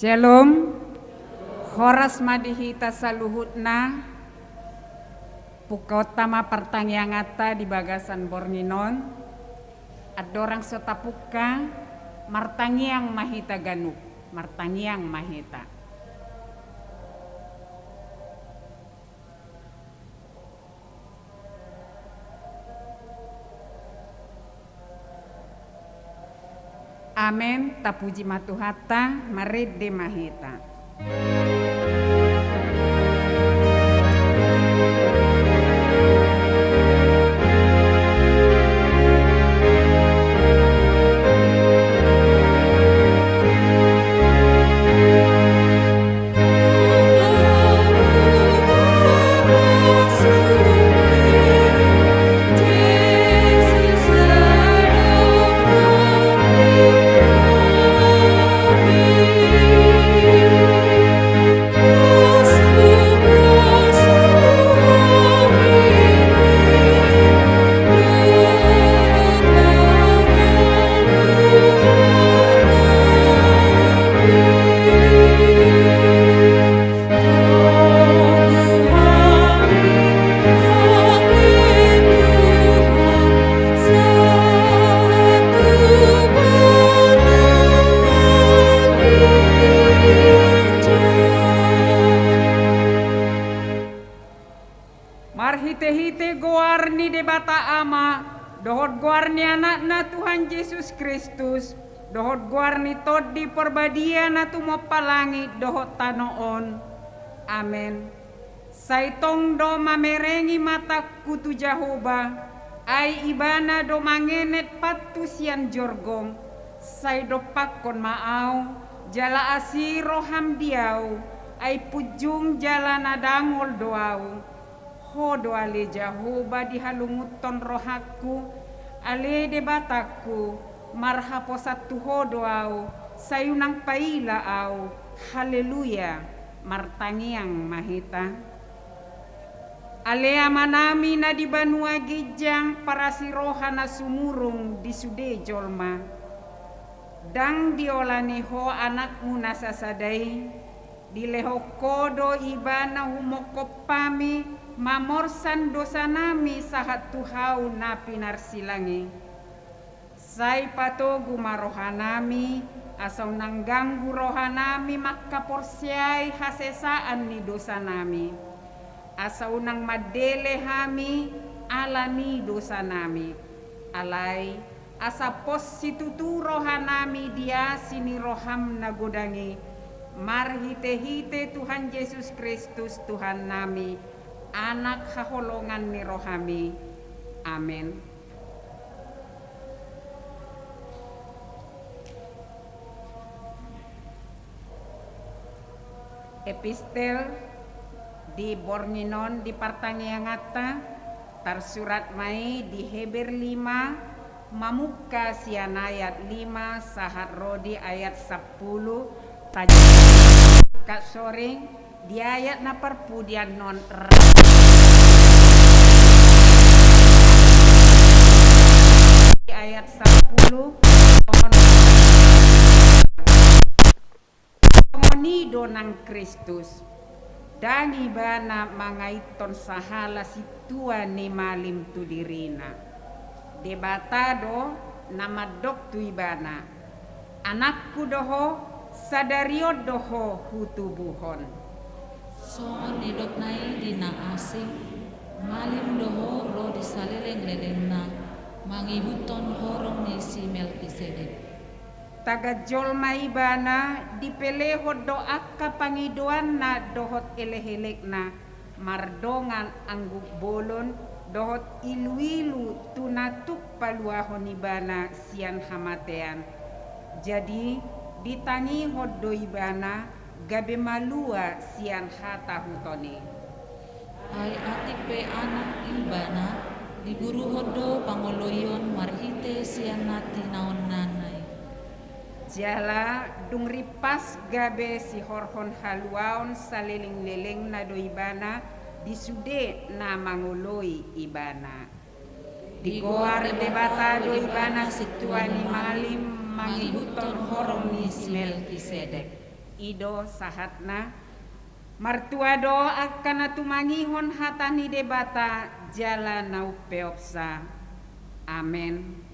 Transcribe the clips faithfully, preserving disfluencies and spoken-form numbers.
Syalom. Horas ma di hita saluhutna. Pungkaonta ma partangianganta di bagasan borngin on. Andorang so tapungka, martangiang ma hita ganup, martangiang ma hita. Amen. Tapuji ma Tuhanta, marende ma hita. Marhitehite goar ni Debata Ama, dohot goar ni Anakna Tuhan Jesus Kristus, dohot goar ni Tondi Parbadia na tumompa langit dohot tano on. Amen. Sai tong do mamerengi matangku tu Jahowa, ai Ibana do mangenet pantu sian jorgong. Sai dompakkon ma ahu, jala asi roham di ahu, ai punjung jala na dangol do ahu. Ho do ale Jahowa dihalungunhon rohangku, ale Debatangku, marhaposan tu Ho do ahu, sai unang paila ahu. Haleluya. Martangiang ma hita. Ale Amanami na di banua ginjang, parasi roha na sumurung di sude jolma. Ndang diolani Ho Anakmu na sasada i, Dilehon Ho do Ibana humongkop hami mamorsan dosanami sahat tu hau na pinarsilang i. Sai patogu ma rohanami, asa unang ganggu rohanami mangkaporseai hasesaan ni dosanami. Asa unang mandele hami ala ni dosanami. Alai, asa pos situtu rohanami di asi ni roham na godang i, marhite-hite Tuhan Jesus Kristus Tuhannami, Anak haholongan ni rohami. Amen. Epistel di borngin on di partangianganta, tarsurat ma i di Heber lima, mamungka sian ayat lima sahat ro di ayat sampulu. Taja-, ka, sorry, di ayat na parpudi annon ra-, di ayat sampulu. Songon i do nang Kristus, ndang Ibana mangaithon sahala sintua ni malim tu dirina. Debata do na mandok tu Ibana: Anakku do ho, sadari on do ho hutubuhon. Songon nidokna i di na asing, malim do ho ro di saleleng-lelengna, mangihuthon horong ni si Melkisedek. Tagan jolma Ibana, dipelehon do angka pangidoanna dohot elek-elekna, mardongan angguk bolon dohot ilu-ilu tu na tuk paluahon Ibana sian hamatean. Jadi, ditangihon do Ibana gabe malua sian hatahuton i. Ai atik pe anak Ibana, diguruhon do pangoloion marhite sian na tinaonnana i. Jala dung rimpas gabe sihorhon haluaon saleleng-lelengna do Ibana di sude na mangoloi Ibana. Digoar Debata do Ibana sintua ni malim mangihuthon horong ni si Melkisedek. I do sahatna. Martua do angka na tumangihon hata ni Debata jala na umpeopsa. Amen.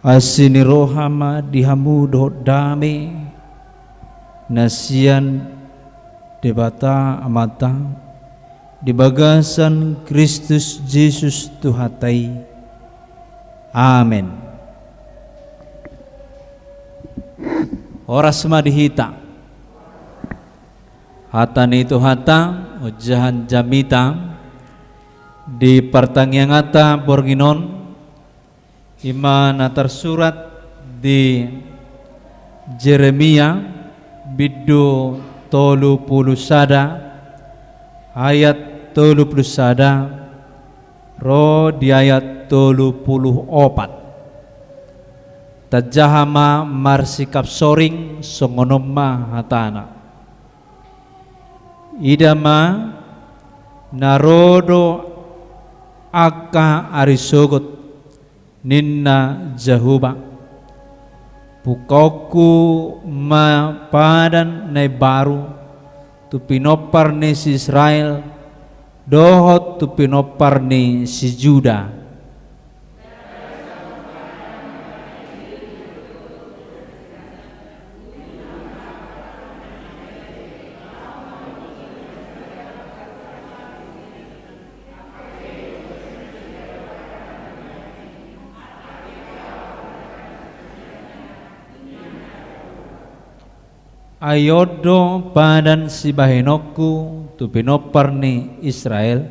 Asi ni roha ma di hamu dohot dame na sian Debata Amanta, di bagasan Kristus Jesus Tuhanta i. Amen. Horas ma di hita. Hata ni Tuhanta, ojahan jamita, di partangianganta borngin on, ima na tarsurat di Jeremia, bindu tolu pulu sada, ayat tolu pulu sada, ro di ayat tolu pulu opat. Tajaha ma marsikap soring songon on ma hatana. Ida ma, na ro do angka ari sogot, ninna Jahowa. Pungkaonku ma padan na imbaru, tu pinompar ni si Israel, dohot tu pinompar ni si Juda. Ai on do padan sibahenonku tu pinompar ni Israel,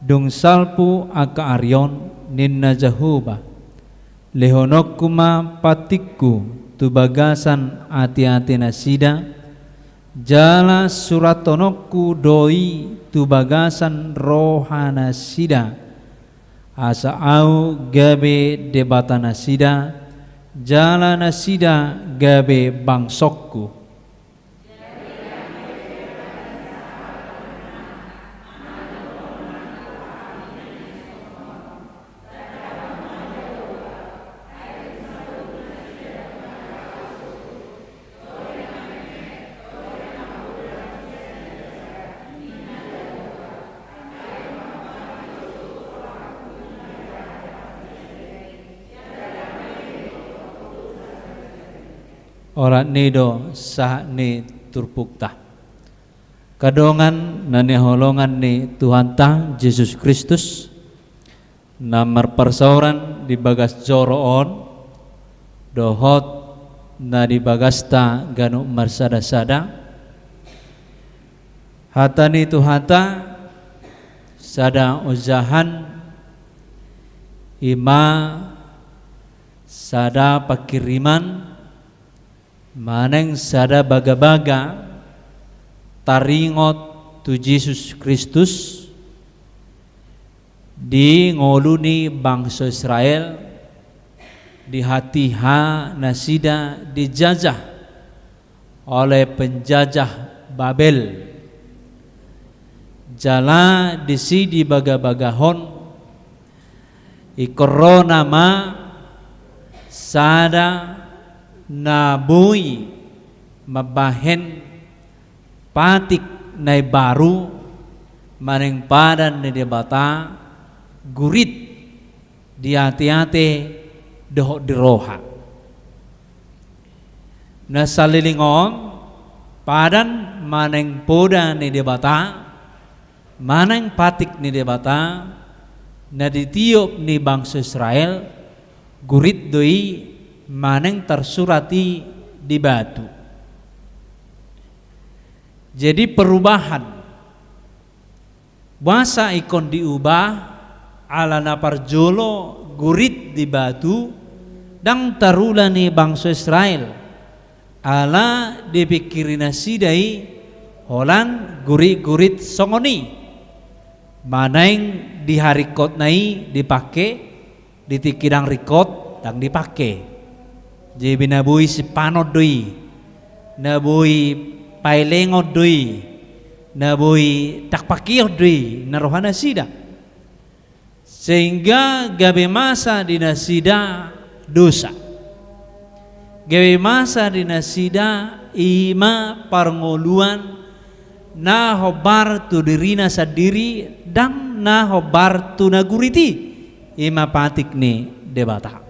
dung salpu angka ari on, ninna Jahowa, lehononku ma patikku tu bagasan ateate nasida, jala surathononku do i tu bagasan roha nasida, asa ahu gabe Debata nasida, jala nasida gabe bangsongku. Olat ni do sahat ni turpukta. Angka dongan na hinaholongan ni Tuhanta Jesus Kristus, na marparsaoran di bagas joro on, dohot na di bagasta ganup marsadasada. Hata ni Tuhanta, sada ojahan, ima sada panghirimon, manang sada bagabaga taringot tu Jesus Kristus di ngolu ni bangso Israel di hatiha nasida dijajah oleh penjajah Babel. Jala disi dibagabagahon, ingkon ro nama sada na boi mambahen patik na imbaru manang padan ni Debata, gurit di ateate dohot di roha. Na saleleng on, padan manang poda ni Debata, manang patik ni Debata, na ditiop ni bangso Israel, gurit do i manang tarsurat i di batu. Jadi perubahan. Boasa ingkon diubah, ala na parjolo gurit di batu, ndang tarula ni bangso Israel. Ala dipingkiri nasida i, holan gurit-gurit songon i. Manang di haringkotna i dipake, di tingki ndang ringkot, ndang dipake. Jadi na boi sipanon do i, na boi paelengon do i, na boi ndang pakeon do i, na roha nasida. Sehingga gabe masa di nasida dosa. Gabe masa di nasida ima parngoluan na hombar tu dirina sandiri, ndang na hombar tu na gurit i, ima patik ni Debata.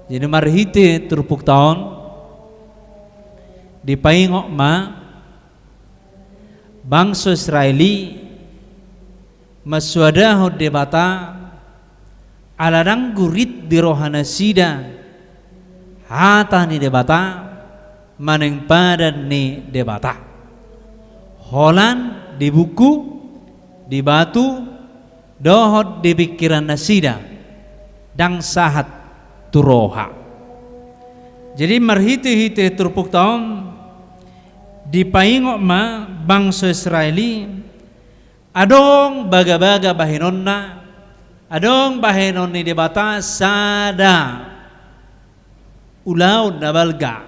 Jadi marhite turpukta on, dipaingot ma, Bangso Israel i mansoadahon Debata, ala ndang gurit di rohanasida hata ni Debata manang padan ni Debata. Holan di buku, di batu, dohot di pingkirannasida, ndang sahat tu roha. Jadi marhitehite turpukta on, dipaingot ma bangso Israel i, adong bagabaga bahenonna, adong bahenon ni Debata sada ulaon na balga,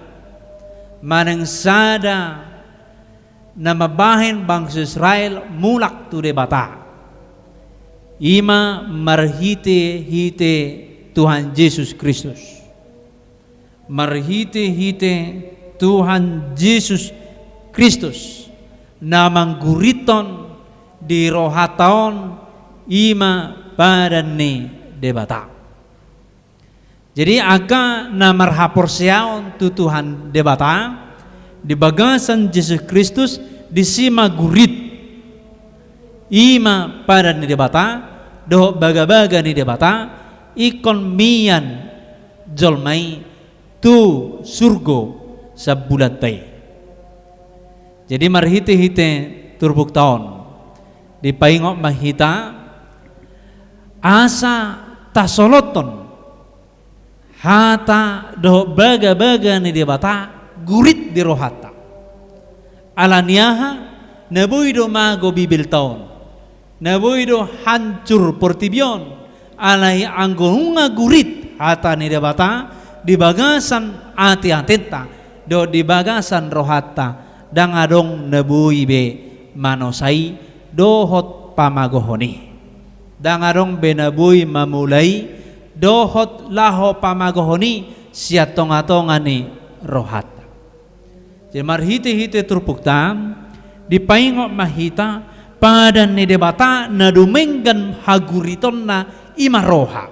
manang sada na mambahen bangso Israel mulak tu Debata. I ma marhitehite Tuhan Jesus Kristus. Marhitehite Tuhan Jesus Kristus, na mangguriton di rohanta on, i ma padan ni Debata. Jadi, angka na marhaporseaon tu Tuhan Debata di bagasan Jesus Kristus, disi ma gurit. I ma padan ni Debata dohot bagabaga ni Debata ingkon mian jolma i tu surgo sambulanta i. Jadi, marhitehite turpukta on, dipaingot ma hita asa tasolothon hata dohot bagabaga ni Debata gurit di rohanta. Ala ni aha? Na boi do mago Bibelta on, na boi do hancur portibi on, alai anggo nunga gurit hata ni Debata di bagasan ateatenta dohot di bagasan rohanta, ndang adong na boi be manosa i dohot pamagohon i. Ndang adong be na boi mamolai dohot laho pamagohon i sian tongatonga ni rohanta. Jadi, marhitehite turpukta, dipaingot ma hita, padan ni Debata na dumenggan haguritonna i ma roha.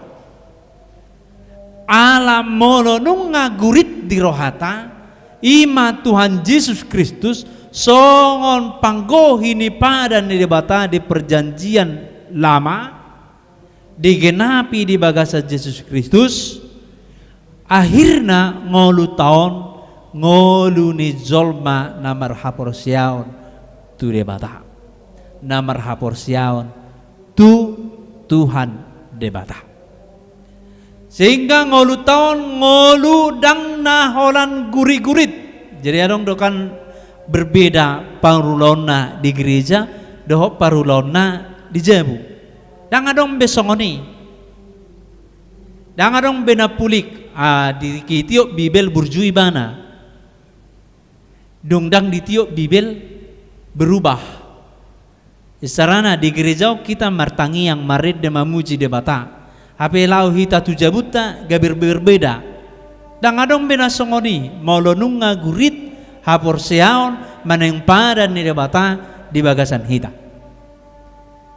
Ala molo nunga gurit di rohanta, i ma Tuhan Jesus Kristus, songon panggohi ni padan ni Debata di Perjanjian Lama, digenapi di bagasan Jesus Kristus, akhirna ngolunta on ngolu ni jolma na marhaporseaon tu Debata, na marhaporseaon tu Tuhan Debata. Sehingga ngolunta on ngolu ndang na holan guritgurit. Jadi, adong do kan berbeda parulaonna di gereja dohot parulaonna di jabu. Ndang adong be songon i. Ndang adong be na pulik, ah, di, ditiop Bibel burju ibana. Dung ndang ditiop Bibel berubah. Isarana di gereja on hita martangiang, marende, mamuji Debata. Hape laho hita tu jabunta gabe berbeda. Ndang adong be na songon i, molo nunga gurit haporseaon manang padan ni Debata di bagasan hita.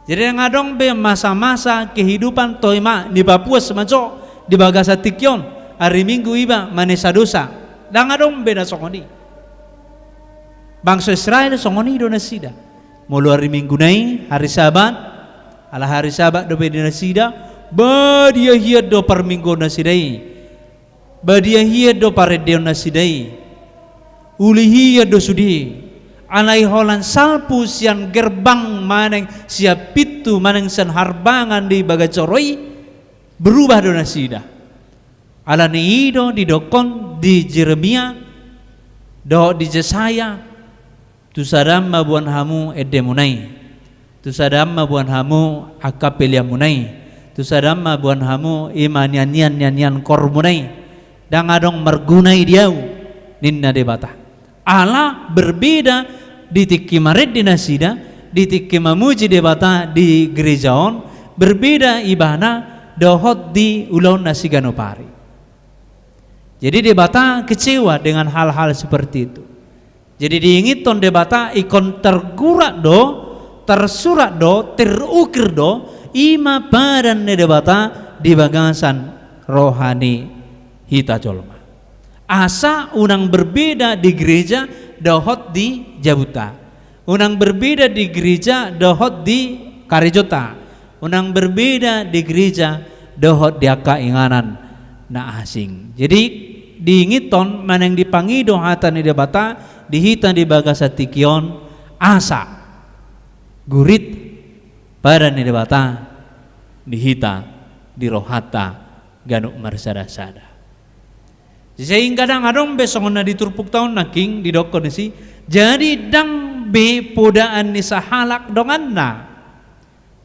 Jadi, ndang adong be masa-masa kehidupan toima ni papuas ma jo di bagasan tingki on, ari Minggu iba manesa dosa. Ndang adong be na songon i. Bangso Israel songon i do nasida. Molo ari Minggu nai, hari Sabat, ala hari Sabat dope di nasida, badia hian do parmingguon nasida i. Badia hian do parendeon nasida i. Uli hian do sude. Alai holan salpu sian gerbang manang sian pintu manang sian harbangan di bagas joro i, berubah do nasida. Ala ni i do didokkon di Jeremia dohot di Jesaya, tu sada ma boan hamu endemuna i. Tu sada ma boan hamu angka peleanmuna i. Tu sada ma boan hamu i ma nian-nian, nian-nian kormuna i. Ndang adong marguna i di ahu, ninna Debata. Ala berbeda di tingki marende nasida, di tingki mamuji Debata di gereja on, berbeda ibana dohot di ulaonna siganup ari. Jadi Debata kecewa dengan hal-hal seperti itu. Jadi diingothon Debata ingkon tergurat do, tersurat do, terukir do, i ma padan ni Debata di bagasan roha ni hita jolma. Asa unang berbeda di gereja dohot di jabunta. Unang berbeda di gereja dohot di karejota. Unang berbeda di gereja dohot di angka inganan na asing. Jadi, diingothon manang dipangido hata ni Debata di hita di bagasan tingki on, asa gurit padan ni Debata di hita, di rohanta ganup marsada-sada. Sehingga ndang adong be songon na di turpukta on nangkin didokkon disi, jadi ndang be podaan ni sahalak donganna.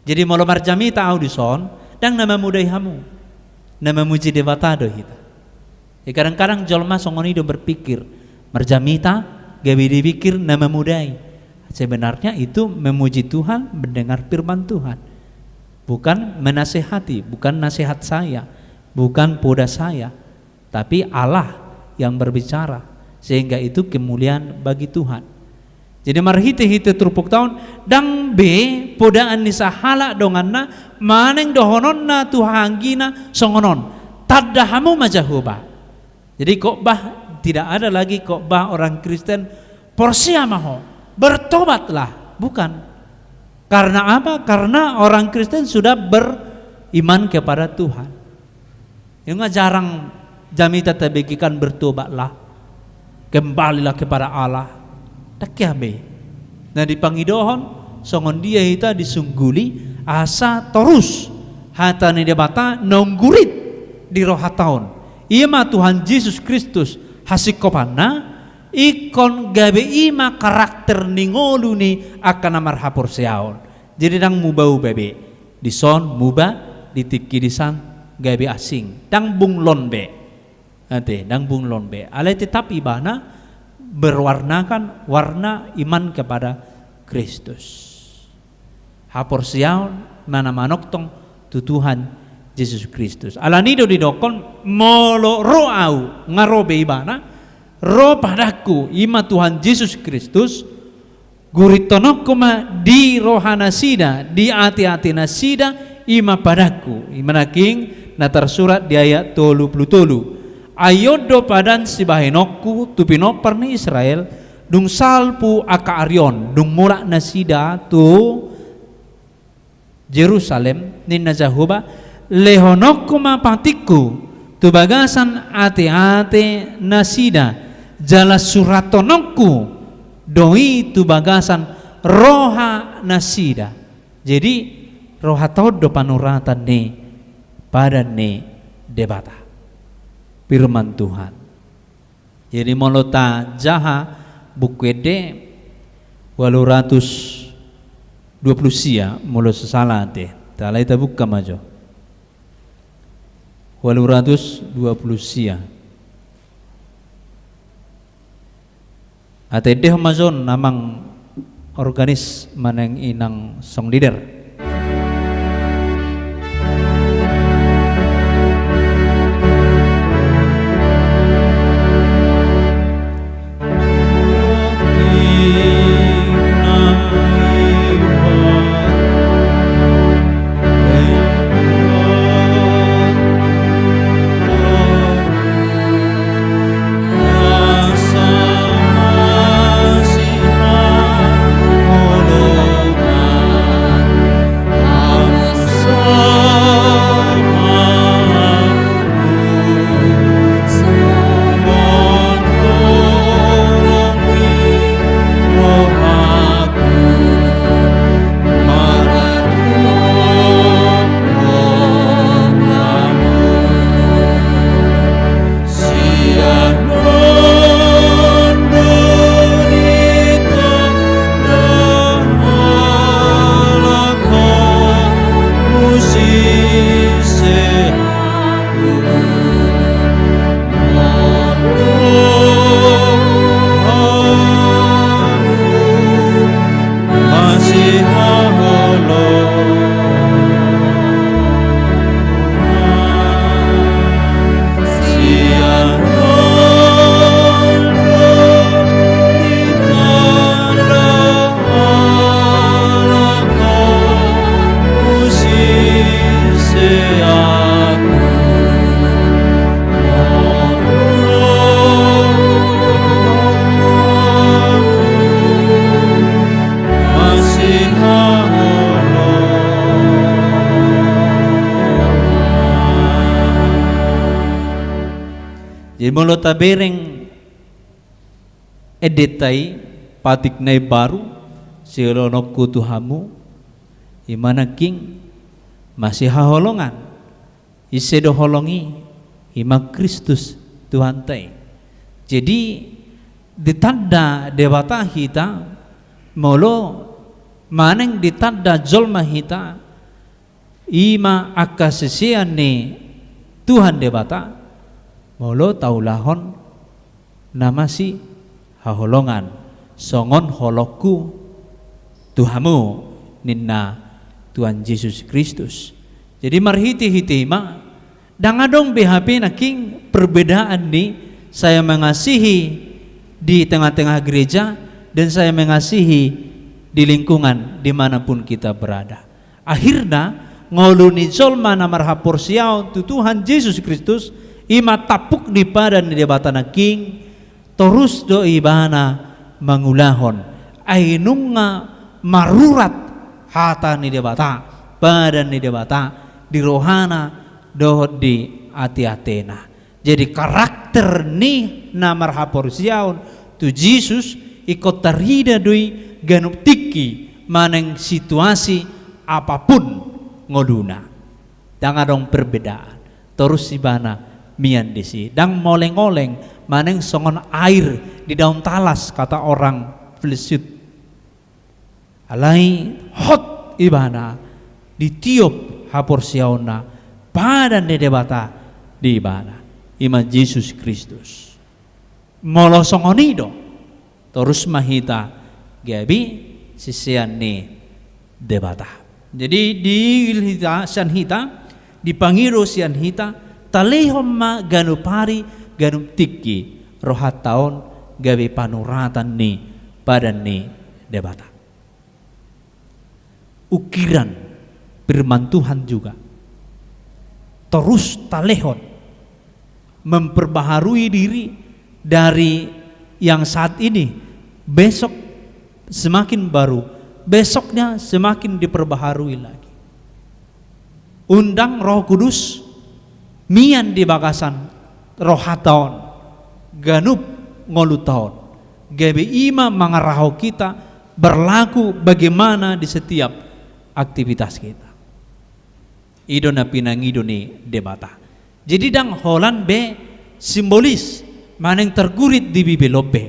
Jadi molo marjamita ahu dison, ndang na mamodai hamu. Na mamuji Debata do hita. Ya, kadang-kadang jolma songon i do berpikir, marjamita, gabe dipikir na mamodai. Sebenarnya itu memuji Tuhan, mendengar firman Tuhan. Bukan menasehati, bukan nasihat saya, bukan poda saya, tapi Allah yang berbicara, sehingga itu kemuliaan bagi Tuhan. Jadi marhite-hite turpukta on, ndang be podaan ni sahalak donganna, manang dohononna tu hahaanggina songon on, tanda hamu ma Jahowa. Jadi khotbah, tidak ada lagi khotbah orang Kristen, porsea ma ho, bertobatlah. Bukan. Karena apa? Karena orang Kristen sudah beriman kepada Tuhan. Ia nga jarang jamita tabege kan bertobatlah, kembalilah kepada Allah. Ndang hea be. Na dipangidohon, songon dia hita disungguli, asa torus hata ni Debata naung gurit di rohanta on. Ia ma Tuhan Jesus Kristus hasingkopanna, ingkon gabe i ma karakter ni ngolu ni angka na marhaporseaon. Jadi ndang muba-uba be. Dison muba, di tingki disan gabe asing. Ndang bunglon be. Ate, ndang bunglon be. Alai tetap ibana berwarnakan warna iman kepada Kristus. Haporseaon na manongtong tu Tuhan Jesus Kristus. Alani do didokkon, molo ro ahu, nga ro be ibana, ro padangku, i ma Tuhan Jesus Kristus, gurithononku ma di rohanasida, di ate-atenasida, i ma padangku. I ma nangkin na tarsurat di ayat tolu pulu tolu. Ai on do padan sibahenonku tu pinompar ni Israel, dung salpu angka ari on, dung mulak nasida tu Jerusalem, ninna Jahowa, lehononku ma patikku tu bagasan ate-atenasida, jala surathononku do i tu bagasan rohanasida. Jadi, rohanta on do panoratan ni padan ni Debata. Firman Tuhan. Jadi molo tajaha Buku Ende ualu ratus dua pulu sia, molo so sala ate. Alai tabuka ma jo. Ualu ratus dua pulu sia. Ate, endehon ma jo on, amang organis manang inang song leader. Jadi molo tabereng endenta i, patik na imbaru, silehononku tu hamu, i ma nangkin masihaholongan. Ise do holong i? I ma Kristus Tuhanta i. Jadi ditanda Debata hita, molo manang ditanda jolma hita, i ma angka sisean ni Tuhan Debata, molo taulahon na masihaholongan, songon holongku tu hamu, ninna Tuhan Jesus Kristus. Jadi marhite-hite i ma, ndang adong be hape nangkin perbedaan ni saya mengasihi di tengah-tengah gereja dan saya mengasihi di lingkungan di mana pun kita berada. Akhirna, ngolu ni jolma na marhaporseaon tu Tuhan Jesus Kristus, i ma tampuk ni padan ni Debata nangkin, torus do ibana mangulahon. Ai nunga marurat hata ni Debata, padan ni Debata, di rohana dohot di ate-atena. Jadi karakter ni na marhaporseaon tu Jesus ingkon tarida do i ganup tingki manang situasi apapun ngoluna. Ndang adong perbedaan. Torus ibana mian disi. Ndang moleng-oleng manang songon air di daun talas, kata orang filsuf. Alai hot ibana, ditiop haporseaonna, padan ni Debata di ibana, i ma Jesus Kristus. Molo songon i do, torus ma hita gabe sisean ni Debata. Jadi di hita, sian hita, dipangido sian hita, talehon ma ganup ari, ganup tingki rohanta on gabe panuratan ni padan ni Debata. Ukiran firman Tuhan juga. Torus talehon, memperbaharui diri dari yang saat ini, besok semakin baru, besoknya semakin diperbaharui lagi. Undang Roh Kudus mian di bagasan rohanta on, ganup ngolunta on. Gabe i ma mangarahon hita berlaku bagaimana di setiap aktivitas kita. I do na pinangido ni Debata. Jadi ndang holan be simbolis manang targurit di Bibel on be.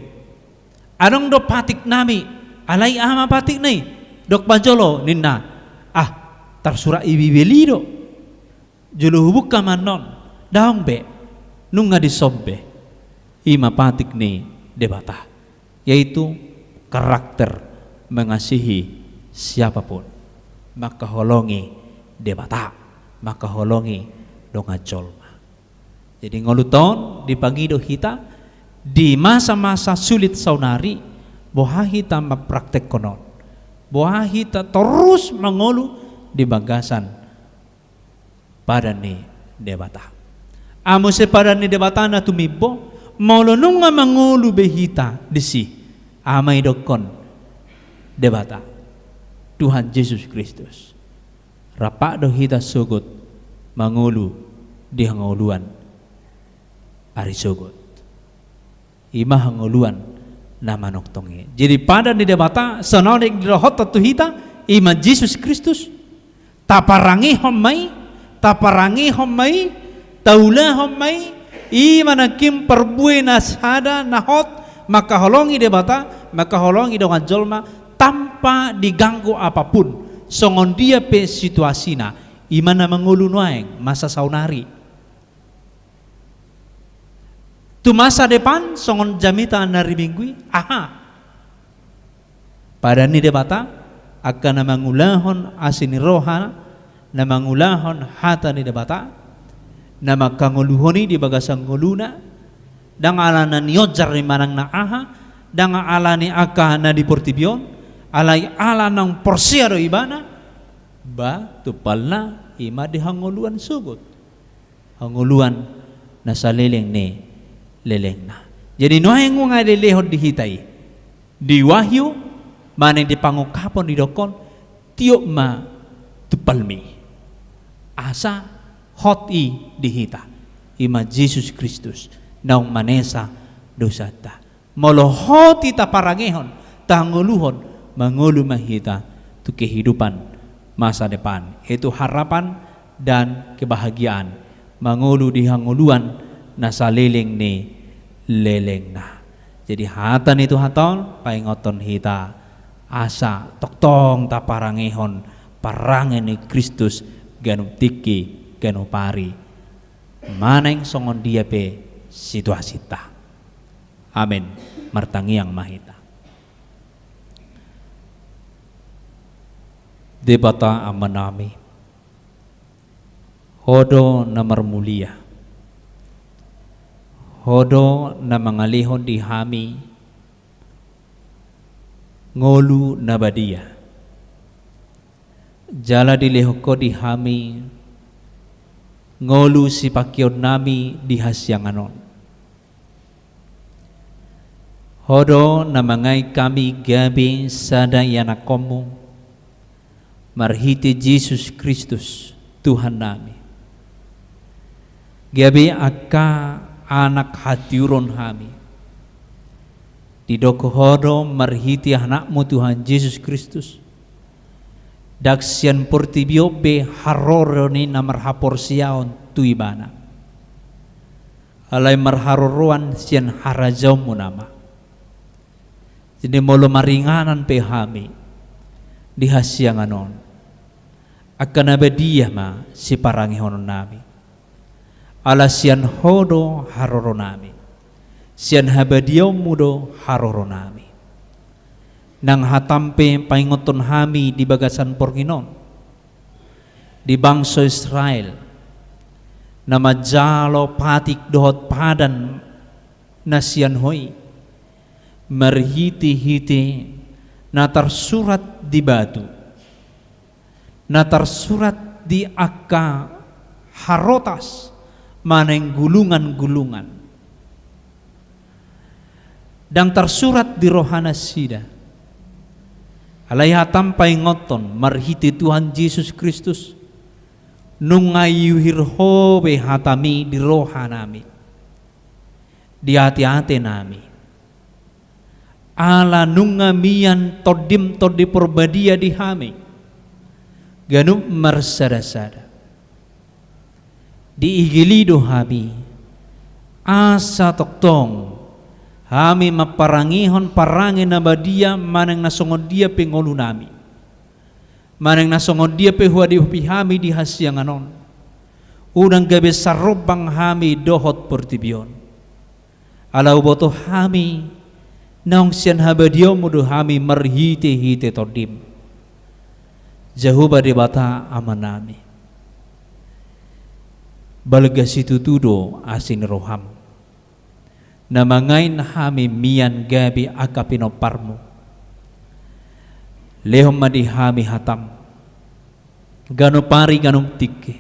Adong do patik nami, alai aha ma patikna i? Dok ma jolo ninna, ah, tarsurat i Bibel i do. Jolo hubuka ma annon, daong be, nunga dison be. I ma patik ni Debata, yaitu karakter mengasihi siapapun, mangkaholongi Debata, mangkaholongi dongan jolma. Jadi ngolunta on dipangido hita di masa-masa sulit saonari, boha hita mempraktekhon on, boha hita torus mangolu di bagasan padan ni Debata. Ai muse padan ni Debata na tumimbo, molo nunga mangolu be hita disi, aha ma didokhon Debata, Tuhan Jesus Kristus. Rap do hita sogot mangolu di hangoluan ari sogot. I ma hangoluan na manongtong i. Jadi padan ni Debata songon na didokhonta tu hita, i ma Jesus Kristus. Taparangehon ma i, taparangehon ma i, taulahon ma i, i ma nangkin parbue na sada na hot, mangkaholongi Debata, mangkaholongi dongan jolma, tanpa diganggu apapun, songon dia pe situasina, i ma na mangolu nuaeng, masa saonari. Tu masa depan, songon jamita na di minggu i, aha? Padan ni Debata, angka na mangulahon asi ni roha, na mangulahon hata ni Debata, na manghangoluhon i di bagasan ngoluna, ndang ala na nionjar i manang na aha, ndang ala ni angka na di portibi on, alai ala naung porsea do ibana, ba tumpalna i ma di hangoluan sogot. Hangoluan na saleleng ni lelengna. Jadi nuaeng nunga dilehon di hita i. Di Wahyu, manang di Pangungkapon didokhon, tiop ma tumpalmi. Asa hot i di hita. I ma Jesus Kristus. naung manesa dosanta. Molo hot i taparangehon, tangoluhon, mangolu ma hita tu kehidupan masa depan, yaitu harapan dan kebahagiaan, mangolu di hangoluan na saleleng ni lelengna. Jadi hata ni Tuhanta on paingothon hita asa tongtong taparangehon parange ni Kristus ganup tingki, ganup ari, manang songon dia pe situasinta. Amen. Martangiang ma hita. Debata Amanami, Ho do na marmulia. Ho do na mangalehon di hami ngolu na badia. Jala dilehon Ho di hami ngolu sipangkeonnami di hasiangan on. Ho do na mangae hami gabe sada ianakkonmu marhite Jesus Kristus, Tuhannami. Gabe angka anak hatiuron hami. Didok Ho do marhite Anakmu Tuhan Jesus Kristus, ndang sian portibi on be haroro ni na marhaporseaon tu Ibana. Alai marharoroan sian harajaonmu nama. Jadi molo maringanan pe hami di hasiangan on, angka na badia ma siparangehononnami. Ala sian Ho do haroronami, sian habadiaonmu do haroronami. Nang hatam pe paingothon hami di bagasan borngin on, di bangso Israel na manjalo patik dohot padan na sian Ho i, marhitehite na tarsurat di batu, na tarsurat di angka harotas manang gulungan-gulungan. Ndang tarsurat di rohanasida. Alai hatam paingothon marhite Tuhan Jesus Kristus, nunga iuhir Ho be hatami di rohanami, di ateatenami. Ala nunga mian Tondim Tondi Porbadia di hami ganup marsadasada. Diigili do hami asa tongtong hami mamparangehon parange na badia manang na songon dia pe ngolunami, manang na songon dia pe huadopi hami di hasiangan on. Unang gabe sarombang hami dohot portibi on. Ala huboto hami naung sian habadiaonmu do hami marhitehite Tondim. Jahowa Debata Amanami, balga situtu do asi ni roham na mangain hami mian gabe angka pinomparmu. Lehon ma di hami hatam ganup ari ganup tingki.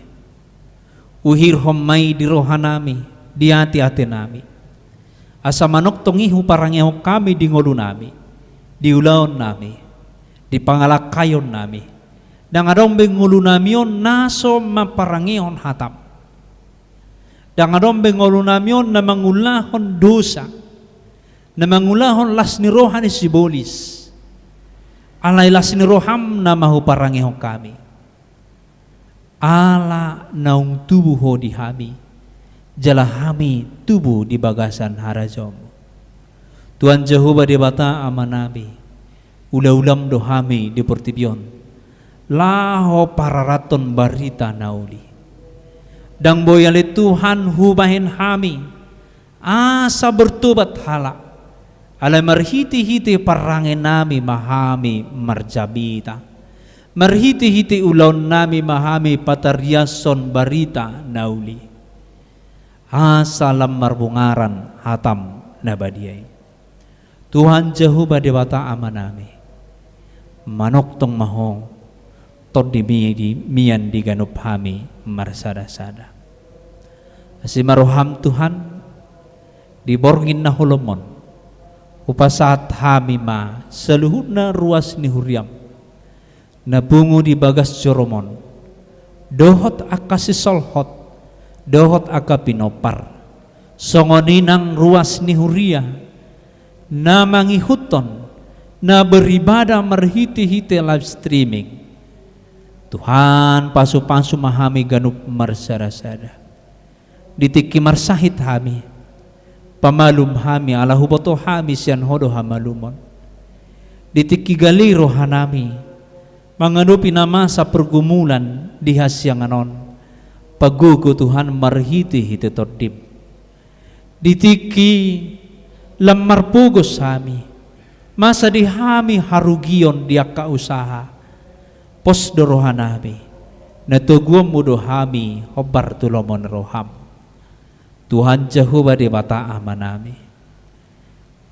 Uhirhon ma i di rohanami, di ateatenami, asa manongtong i huparangehon hami di ngolunami, di ulaonnami, di pangalangkaionnami. Ndang adong be ngolunami on na so mamparangehon hatam. Ndang adong be ngolunami on na mangulahon dosa, na mangulahon las ni roha ni sibolis. Alai las ni roham nama huparangehon hami. Ala naung tubu Ho di hami, jala hami tubu di bagasan harajaonmu. Tuhan Jahowa Debata Amanami, ulaulam do hami di portibi on laho pararathon barita na uli. Ndang boi ale Tuhan hubahen hami asa bertobat halak. Alai marhitehite parangenami ma hami marjamita. Marhitehite ulaonnami ma hami patariashon barita na uli. Asa lam marbungaran hatam na badia i. Tuhan Jahowa Debata Amanami, manongtong ma Ho Tondim i di mian di ganup hami marsadasada. Asi ma roham Tuhan, di borngin na holom on hupasahat hami ma saluhutna ruas ni huriam na pungu di bagas jorom on, dohot angka sisolhot, dohot angka pinompar, Songon i nang ruas ni huria na mangihuthon, na beribadah marhite-hite live streaming. Tuhan, pasu-pasu ma hami ganup marsada-sada. Di tingki marsahit hami, pamalum hami ala huboto hami sian Ho do hamalumon. Di tingki gale rohanami mangadopi na masa pergumulan di hasiangan on, pagogo Tuhan marhite-hite Tondim. Di tingki lam marpogos hami, masa di hami harugion di angka usaha, pos do rohanami, na toguonmu do hami hombar tu lomo ni roham. Tuhan Jahowa Debata Amanami,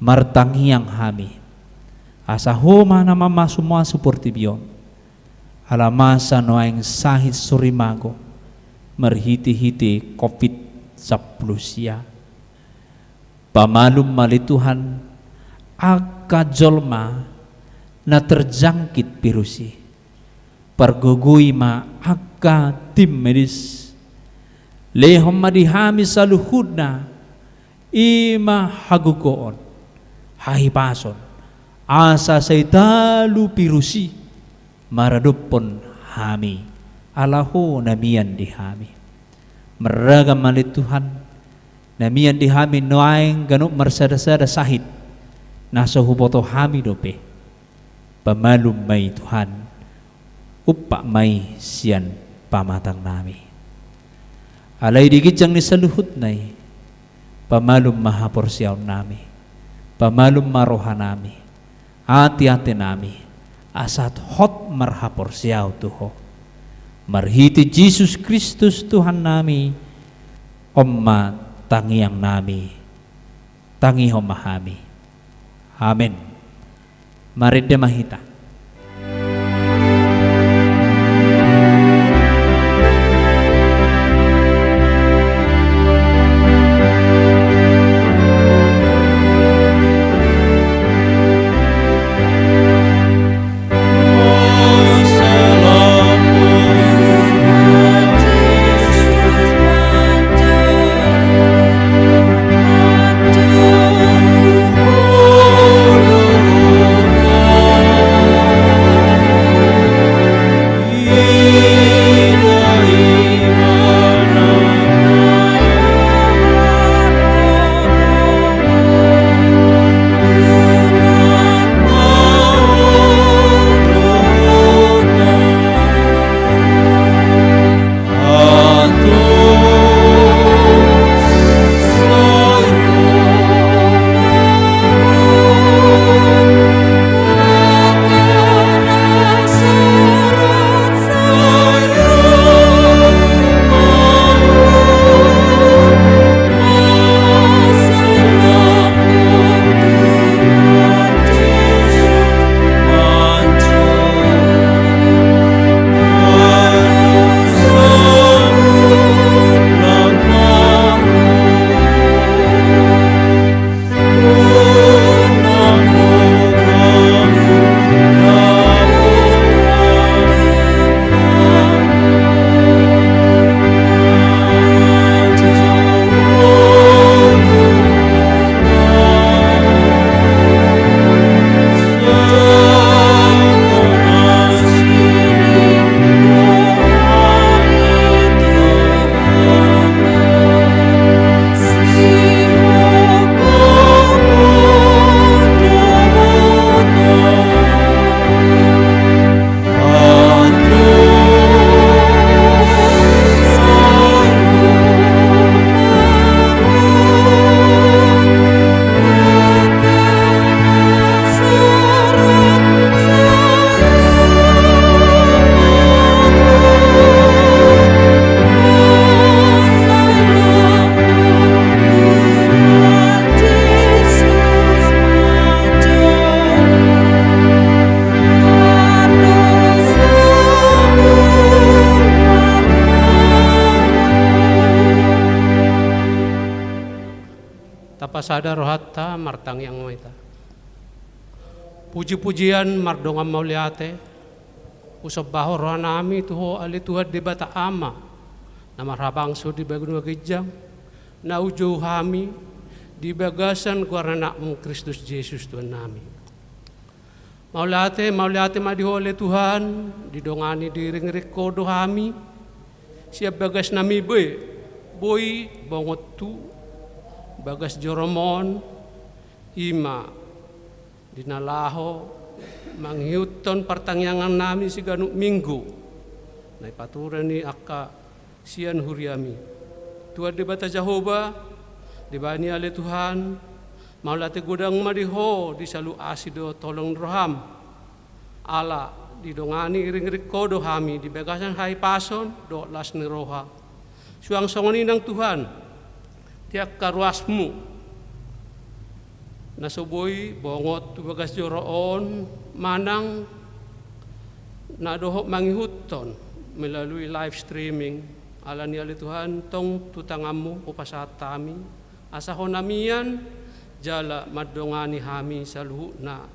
martangiang hami, asa Ho ma na mamasu-masu portibi on, ala masa nuaeng sahit sorimago marhite-hite Covid sampulu sia. Pamalum ma ale Tuhan angka jolma na terjangkit virus i. Pargogoi ma angka tim medis. Lehon ma di hami saluhutna, i ma hagogoon, hahipason, asa sai talu virus i maradophon hami, ala Ho na mian di hami. Marragam ma ale Tuhan, na mian di hami nuaeng ganup marsada-sada sahit, na so huboto hami dope. Pamalum ma i Tuhan, umpak ma i sian pamatangnami. Alai di ginjang ni saluhutna i, pamalum ma haporseaonnami, pamalum ma rohanami, ate-atenami, asa hot marhaporseaon tu Ho. Marhite Jesus Kristus Tuhannami, on ma tangiangnami. Tangihon ma hami. Amen. Marende ma hita. Tapasada rohanta, martangiang ma hita. Puji-pujian mardongan mauliate husombahon rohanami tu Ho ale Tuhan Debata Ama, na marhabangsa di banua ginjang, na hujou hami di bagasan goar ni AnakMu Kristus Jesus Tuhannami. Mauliate, mauliate ma di Ho ale Tuhan, didongani diiring-iring Ho do hami sian bagasnami be, boi bongot tu bagas joroMon, i ma di na laho mangihuthon partangiangannami siganup Minggu na ipature ni angka sian huriaMi. Tuhan Debata Jahowa, dibahen i ale Tuhan, mauliate godang ma di Ho di saluhut asi dohot holong ni rohaM. Ala didongani iring-iring Ho do hami di bagasan hahipason dohot las ni roha. Suang songon i nang Tuhan, di angka ruasMu na so boi bongot tu bagas joro on manang na dohot mangihuthon melalui live streaming, ala ni i ale Tuhan, tong tu tanganMu hupasahat hami, asa Ho na mian jala mandongani hami saluhutna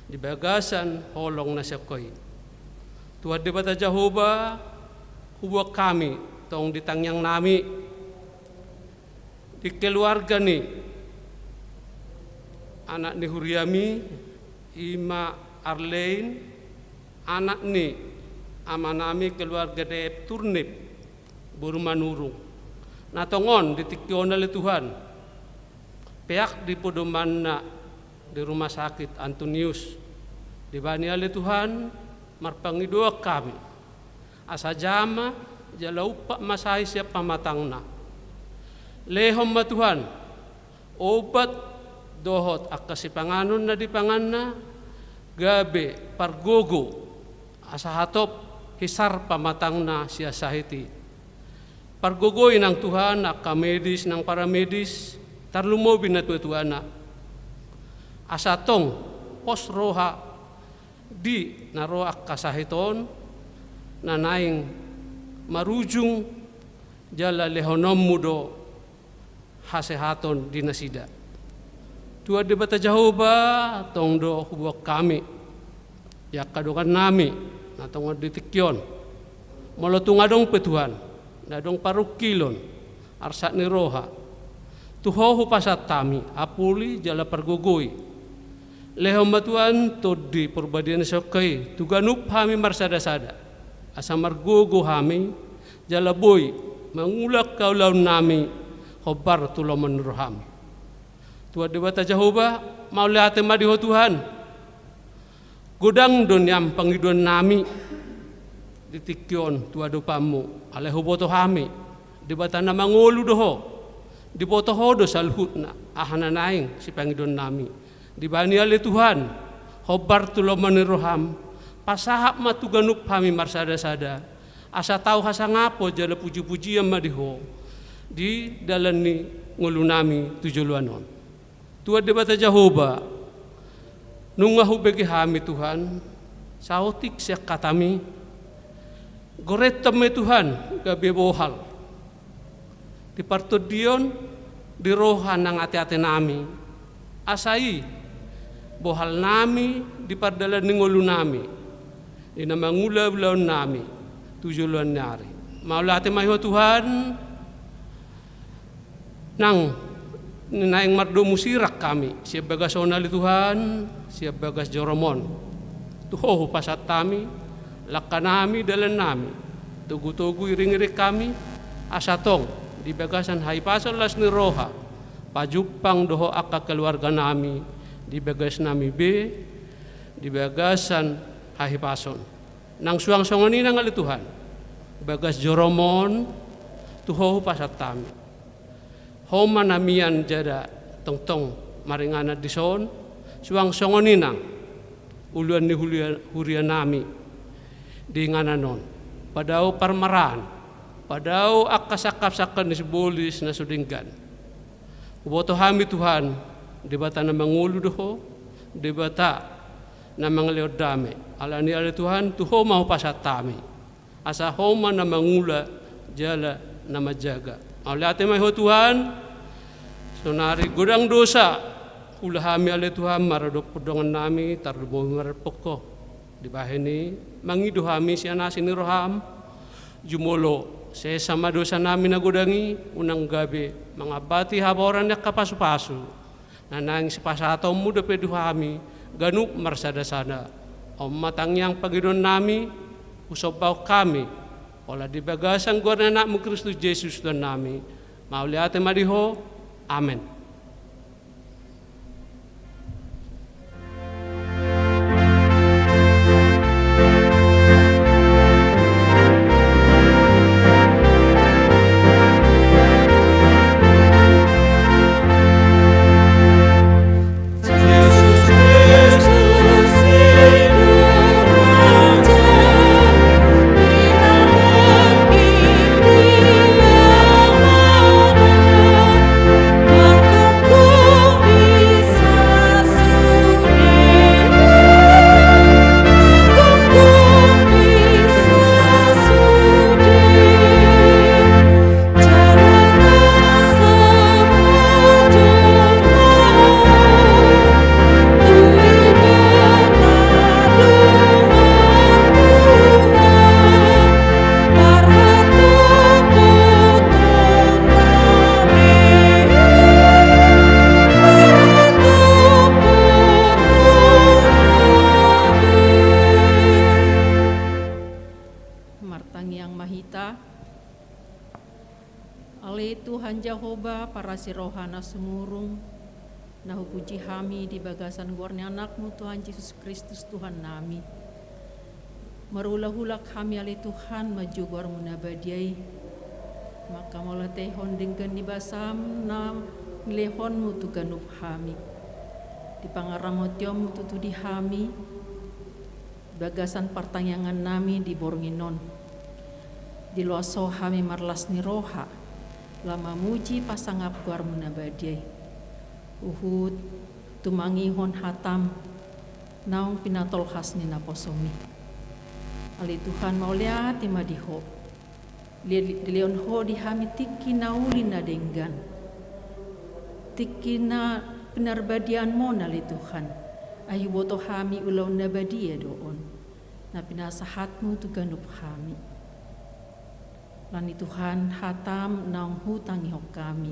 di bagasan holong na sian Ho i. Tuhan Debata Jahowa, huboan hami tong di tangiangnami di keluarga ni anak ni huriaMi, i ma Arlein, anak ni amanami keluarga Dep Turnip, boru Manurung, na tongon di tingki on ale Tuhan, peak di podomanna di Rumah Sakit Antonius. Dibahen i ale Tuhan, marpangidoan hami, asa jama jala umpat ma sai sian pamatangna. Lehon ma Tuhan obat dohot angka sipanganon na dipanganna, gabe pargogo asa hatop hisar pamatangna sian sahit i. Pargogoi nang Tuhan angka medis nang paramedis, tarlumobi na tuatuana, asa tong pos roha di na ro angka sahit on, na naeng marujung jala lehononmu do hasehaton di nasida. Tuhan Debata Jahowa, tong do huboan hami di angka dongannami na tongon di tingki on. Molo tung adong pe Tuhan na adong parungkilon, arsak ni roha, tu Ho hupasahat hami, apuli jala pargogoi. Lehon ma Tuhan Tondi Porbadia na sian Ho i tu ganup hami marsadasada, asa margogo hami jala boi mangula angka ulaonnami hombar tu lomo ni roham. Tuhan Debata Jahowa, mauliate ma di Ho Tuhan. Godang do nian pangidoannami di tingki on tu adopanmu, alai huboto hami, Debata na mangolu do Ho, diboto Ho do saluhutna aha na naeng sipangidoannami. Dibahen i ale Tuhan, hombar tu lomo ni roham, pasahat ma tu ganup hami marsadasada, asa tau hasangapon jala pujipujian ma di Ho di dalan ni ngolunami tu joloan on. Tuhan Debata Jahowa, nunga hubege hami Tuhan saotik sian hatami, gorethon ma i Tuhan gabe bohal di partondion di roha nang ateatenami, asa i bohalnami di pardalan ni ngolunami, di na mangula ulaonnami tu joloan ni ari. Mauliate ma i Ho Tuhan, nang naeng mardomu sirang hami sian bagas on ale Tuhan, sian bagas jorom on. Tu Ho hupasahat hami langkanami, dalannami, togutogu iringiring hami, asa tong di bagasan hahipason las ni roha pajumpang dohot angka keluarganami di bagasnami be, di bagasan hahipason. Nang suang songon i nang ale Tuhan, bagas jorom on tu Ho hupasahat hami. Ho ma na mian jala tongtong maringanan dison, suang songon i nang ulaon ni huria, hurianami di inganan on, padao parmaraan, padao angka sangkapsangkap ni sibolis na so denggan. Huboto hami Tuhan, Debata na mangolu do Ho, Debata na mangalehon dame. Alani i ale Tuhan, tu Ho ma hupasahat hami, asa Ho ma na mangula jala na manjaga. Mauliate ma i Ho Tuhan. Saonari godang dosa huula hami ale Tuhan maradophon dongannami, tarlumobi maradophon Ho. Dibahen i mangido hami sian asi ni roham, jumolo Sesa ma dosanami na godang i, unang gabe mangambati habaoran ni angka pasupasu, na naeng sipasahatonmu dope tu hami ganup marsada-sada. On ma tangiang pangidoannami, husombahon hami, holan di bagasan goar ni Anakmu Kristus Jesus Tuhannami. Mauliate ma di Ho. Amen. Martangiang ma hita. Ale Tuhan Jahowa, parasi roha na sumurung, na hupuji hami di bagasan goar ni Anakmu Tuhan Jesus Kristus Tuhannami. Marulak-ulak hami ale Tuhan manjou goarmu na badia i, mangkamauliatehon denggan ni basam na nilehonmu tu ganup hami. Di pangaramotionmu tutu di hami, bagasan partangiangannami di borngin on. Diloas Ho hami marlas ni roha, laho mamuji pasangap goarmu na badia i. Huhut tumangihon hatam, naung pinatolhas ni naposom i. Ale Tuhan, mauliate ma di Ho. Di-, dilehon Ho di hami tingki na uli na denggan. Tingki na pinarbadiaonmuna ale Tuhan. Ai huboto hami ulaon na badia do on, na pinasahatmu tu ganup hami. Lan i Tuhan, hatam naung hutangihon hami.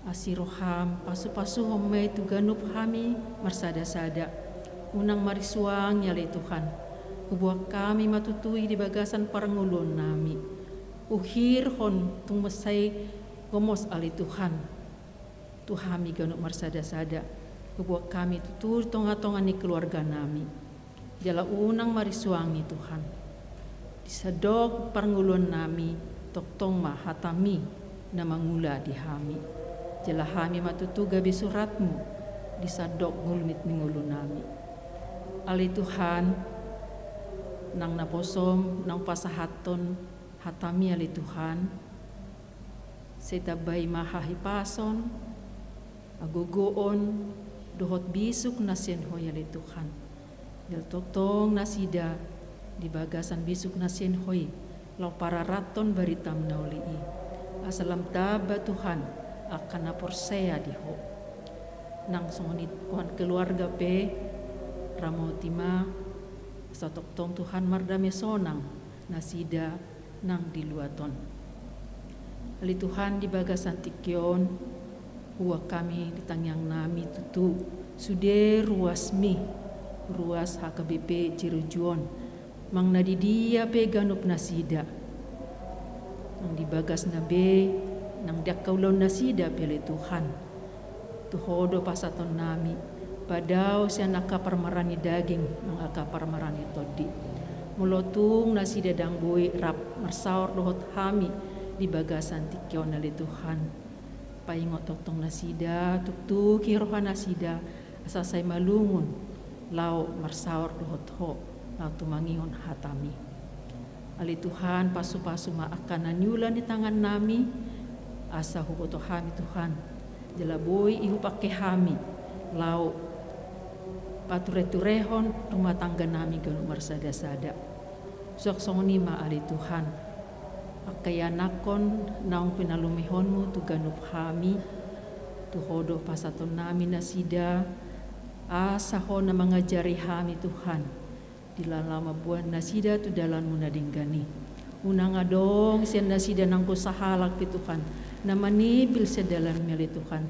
Asi roham, pasu-pasuhon ma i tu ganup hami marsada-sada. Unang marisuang i ale Tuhan. Huboan hami ma tutu i di bagasan parngoluonnami. Uhirhon tung mansai gomos ale Tuhan tu hami ganup marsada-sada. Huboan hami tutu di tonga-tonga ni keluarganami. Jala unang marisuang i Tuhan. Di sandok parngoluonnami, tongtong ma hatami na mangula di hami. Jala hami ma tutu gabe suratmu di sandok gulmit ni ngolunami. Ale Tuhan, nang naposom, nang pasahathon hatami ale Tuhan. Sai tambai ma hahipason, hagogoon, dohot bisuk na sian Ho i ale Tuhan. Jala tongtong nasida di bagasan bisuk na sian Ho i, laho pararathon baritam na uli i. Asa lam tamba Tuhan, angka na porsea di Ho. Nang songon i Tuhan keluarga pe, ramoti ma, asa tongtong Tuhan mardame sonang nasida nang di luat on. Ale Tuhan, di bagasan tingki on, huboan hami di tangiangnami tutu, sude ruasmi, ruas H K B P Jeruju on, manang na di dia pe ganup nasida. Nang di bagasna be, nang di angka ulaon nasida pe ale Tuhan. Tu Ho do pasahatonnami, padao sian angka parmaraan ni daging, nang angka parmaraan ni tondi. Molo tung nasida ndang boi rap marsaor dohot hami di bagasan tingki on ale Tuhan. Paingot tongtong nasida, tuktuki roha nasida, asa sai malungun, laho marsaor dohot Ho, laho tumangihon hatami. Ale Tuhan, pasu-pasu ma angka na niula ni tangannami, asa huboto hami Tuhan. Jala boi i hupangke hami, laho pature-turehon rumah tangganami ganup marsada-sada. Suang songon i ma ale Tuhan. Angka ianakhon naung pinalumehonmu tu ganup hami, tu Ho do pasahatonnami nasida, asa Ho na mangajari hami Tuhan. Di laho mamboan nasida tu dalanmu na denggan i. Unang adong sian nasida nanggo sahalak pe Tuhan, na manimpil sian dalanMi ale Tuhan.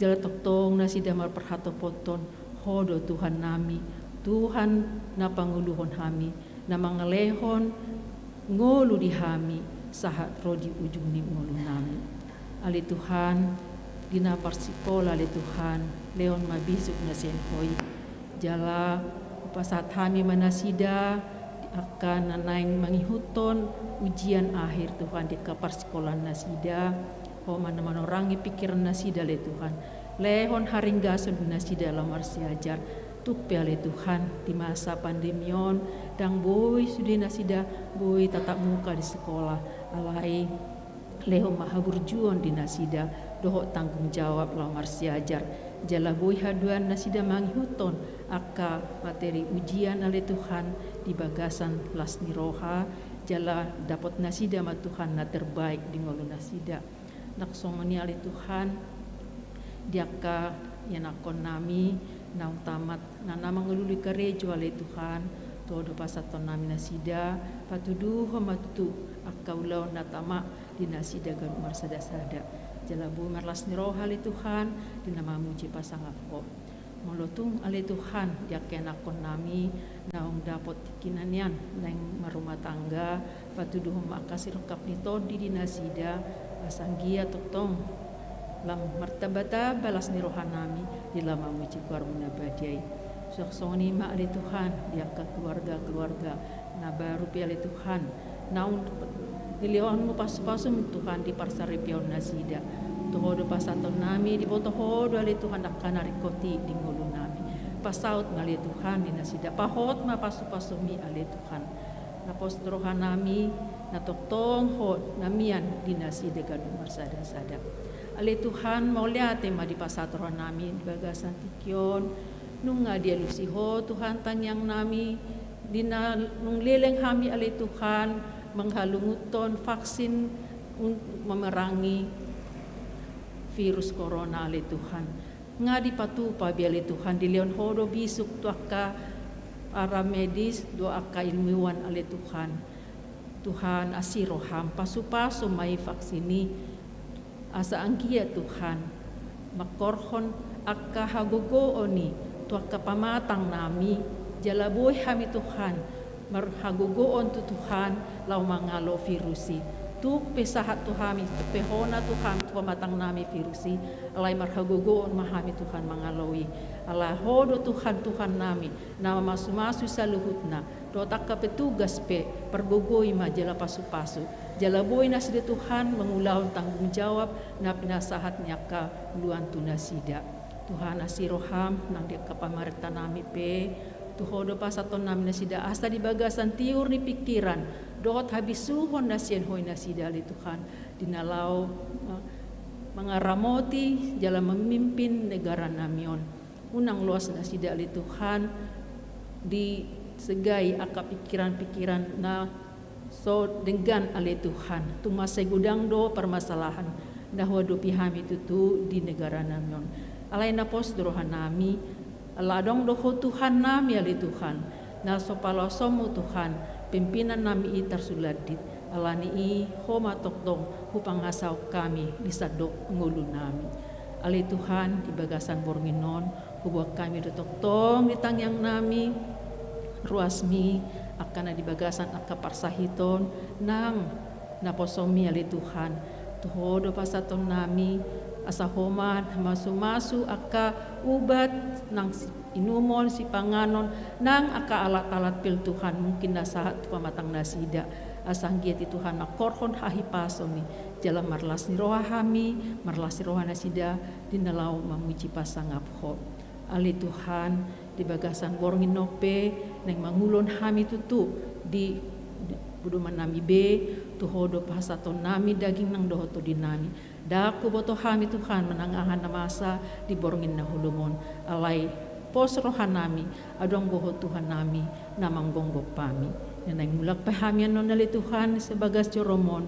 Jala tongtong nasida marparhatopothon, Ho do Tuhannami, Tuhan na pangoluhon hami, na mangalehon ngolu di hami, sahat ro di ujung ni ngolunami. Ale Tuhan, di na parsikola ale Tuhan, lehon ma bisuk na sian Ho i. Jala hupasahat hami ma nasida, angka na naeng mangihuthon ujian akhir Tuhan di angka parsikolaan nasida, Ho ma na manorangi pikiran nasida ale Tuhan. Lehon haringgason di nasida laho marsiajar. Tung pe ale Tuhan, di masa pandemi on, ndang boi sude nasida boi tatap muka di sikola. Alai lehon ma haburjuon di nasida dohot tanggung jawab laho marsiajar. Jala boi haduan nasida mangihuthon angka materi ujian ale Tuhan di bagasan las ni roha, jala dapot nasida ma Tuhan na terbaik di ngolu nasida. Ndang songon i ale Tuhan, di angka ianakkonnami naung tamat, na, na mangalului karejo ale Tuhan, Ho do pasahatonnami nasida, patuduhon ma tutu angka ulaon na tama di nasida ganup marsadasada. Jala boi marlas ni roha ale Tuhan, di na mamuji pasangap Ho. Molo tung ale Tuhan, di angka ianakkonnami naung dapot tingki na nian naeng marrumah tangga, patuduhon ma angka sirongkap ni tondi di nasida, asa anggiat tongtong lam martambatamba las ni rohanami di lam mamuji goarMu na badia i. Suang songon i ma ale Tuhan, di angka keluarga-keluarga na baru pe ale Tuhan, naung dilehonMu pasupasuMu Tuhan di parsaripeon nasida. Tu Ho do pasahatonnami, diboto Ho do ale Tuhan angka na ringkot i di ngolunami. Pasaut ma ale Tuhan di nasida, pahot ma pasupasuMi ale Tuhan. Na pos rohanami, na tongtong Ho na mian di nasida ganup marsadasada. Ale Tuhan, mauliate ma dipasahat rohanami di bagasan tingki on. Nunga dialusi Ho Tuhan tangiangnami, di na nunga leleng hami ale Tuhan, manghalungunhon vaksin untuk memerangi virus corona ale Tuhan. Nga dipatupa be ale Tuhan, dilehon Ho do bisuk tu angka para medis, tu angka ilmuwan ale Tuhan. Tuhan, asi rohaM, pasupasu ma i vaksin i. Asa anggiat Tuhan, mangkorhon angka hagogoon i tu angka pamatangnami, jala boi hami Tuhan, marhagogoon tu Tuhan, laho mangalo virus i. Tung pe sahat tu hami, tung pe hona tu hami, tu pamatangnami virus i, alai marhagogoon ma hami Tuhan mangalo i. Ala Ho do Tuhan, Tuhannami, na mamasumasu saluhutna, dohot angka petugas pe, pargogoi ma jala pasupasu. Jala boi nasida Tuhan mangulahon tanggung jawab na pinasahat ni angka uluan tu nasida. Tuhan, asi rohaM, nang di angka pamarentanami pe, tu Ho do pasahatonnami nasida, asa di bagasan tiur ni pingkiran, dohot habisuhon na sian Ho i nasida ale Tuhan, di na laho, eh, mangaramoti, jala mamimpin negaranami on. Unang loas nasida ale Tuhan, disegai angka pingkiran-pingkiran na so denggan ale Tuhan, tung mansai godang do parmasalahan na huadopi hami tutu di negaranami on. Alai na pos do rohanami, ala adong do Ho Tuhannami ale Tuhan, na so paloasonMu Tuhan, pimpinannami i tarsulandit, ala ni i Ho ma tongtong hupangasahon hami di sandok ngolunami. Ale Tuhan, di bagasan borngin on, huboan hami do tongtong di tangiangnami, ruasMi, angka na di bagasan angka parsahiton, nang naposoMi ale Tuhan, tu Ho do pasahatonnami, asa Ho ma na mamasumasu angka ubat, nang si-, inumon, sipanganon, nang angka alat-alat pe ale Tuhan, mungkin na sahat tu pamatang nasida, asa anggiat i Tuhan mangkorhon hahipason i, jala marlas ni roha hami, marlas ni roha nasida, di na laho mamuji pasangap Ho. Ale Tuhan, di bagasan borngin on pe, naeng mangulahon hami tutu, di, di podomannami be, tu Ho do pasahatonnami daging nang dohot tondinami. Ndang huboto hami Tuhan manang aha na masa di borngin na holom on. Alai pos rohanami, adong do Ho Tuhannami, na manggonggom hami. Na naeng mulak pe hami annon ale Tuhan, sian bagas joroM on,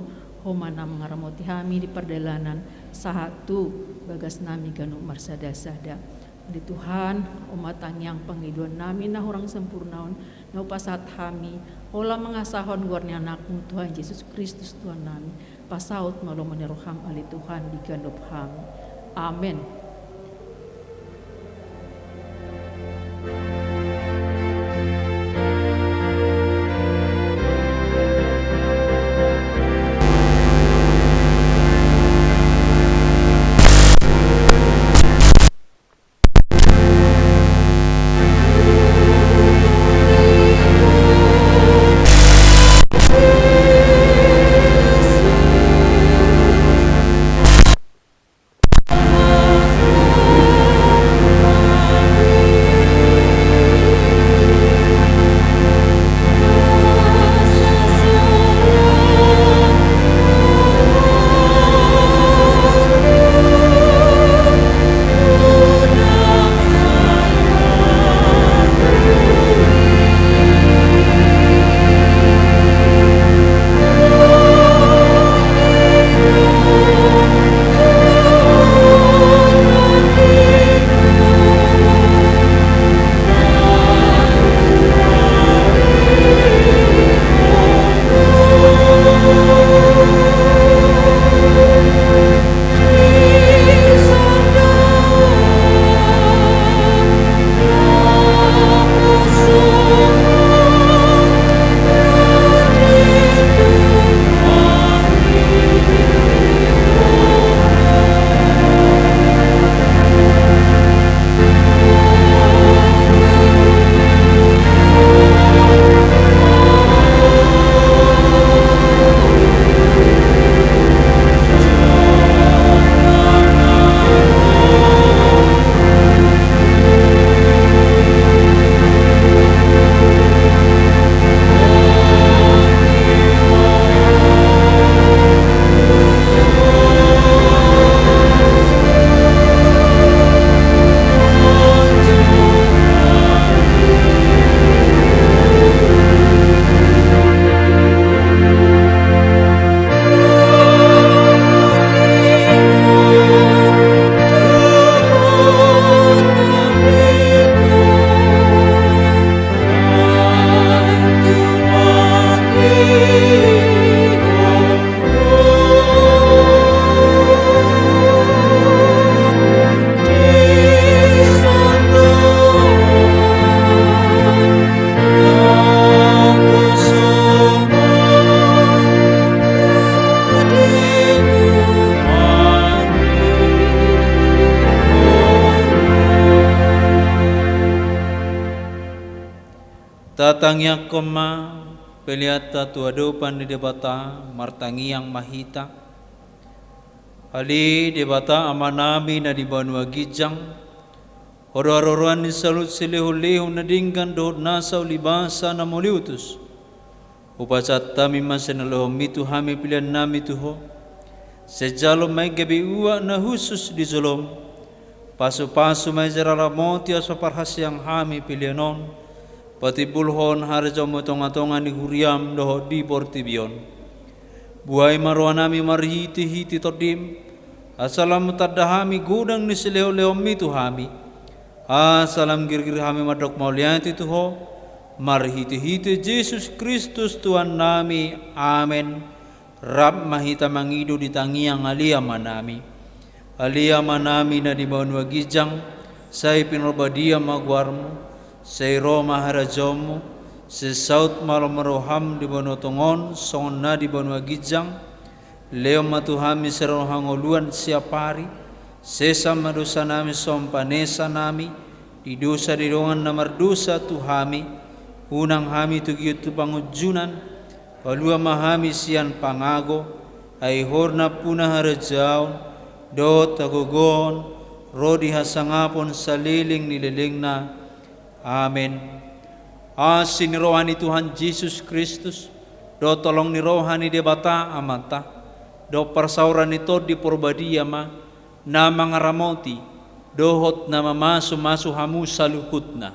Ho ma na mangaramoti hami di pardalanan, sahat tu bagasnami ganup marsada-sada. Ale Tuhan, on ma tangiang pangidoannami na hurang sempurna on, na hupasahat hami, Holan mangasahon goar ni Anakmu Tuhan Jesus Kristus Tuhannami, pasaut ma lomo ni roham ale Tuhan di ganup hami. Amen. Tatangiangkon ma peleanta tu adopan ni Debata, martangiang ma hita. Ale Debata Amanami na di banua ginjang, Ho do haroroan ni saluhut silehonlehon na denggan dohot nasa ulibasa na mauliutus. Hupasahat hami ma sian na nilehonmi tu hami peleannami tu Ho. Sai jalo ma i gabe uap na hushus di jolom. Pasupasu ma i jala ramoti asa parhaseang hami pelean on. Patimbulhon harajaonmu tongatonga ni huriam dohot di portibi on. Buhai ma rohanami marhitehite Tondim, asa lam tanda hami godang ni silehonlehonmi tu hami. Asa lam girgir hami mandok mauliate tu Ho, marhitehite Jesus Kristus Tuhannami. Amen. Rap ma hita mangido di tangiang Ale Amanami. Ale Amanami na di banua ginjang, sai pinarbadia ma goarmu, sai ro ma harajaonmu, sai saut ma lomo ni roham di banua tonga on songon na di banua ginjang. Lehon ma tu hami sadari on hangoluan siapari. Sesa ma dosanami songon panesanami di dosa ni dongan na mardosa tu hami. Unang hami togihon tu pangunjunan. Palua ma hami sian pangago. Ai Ho do nampuna harajaon dohot hagogoon ro di hasangapon saleleng ni lelengna. Amen. Asi ni roha ni Tuhan Jesus Kristus, dohot holong ni roha ni Debata Amanta, dohot parsaoran ni Tondi Parbadia ma na mangaramoti dohot na mamasumasu hamu saluhutna.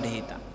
hita.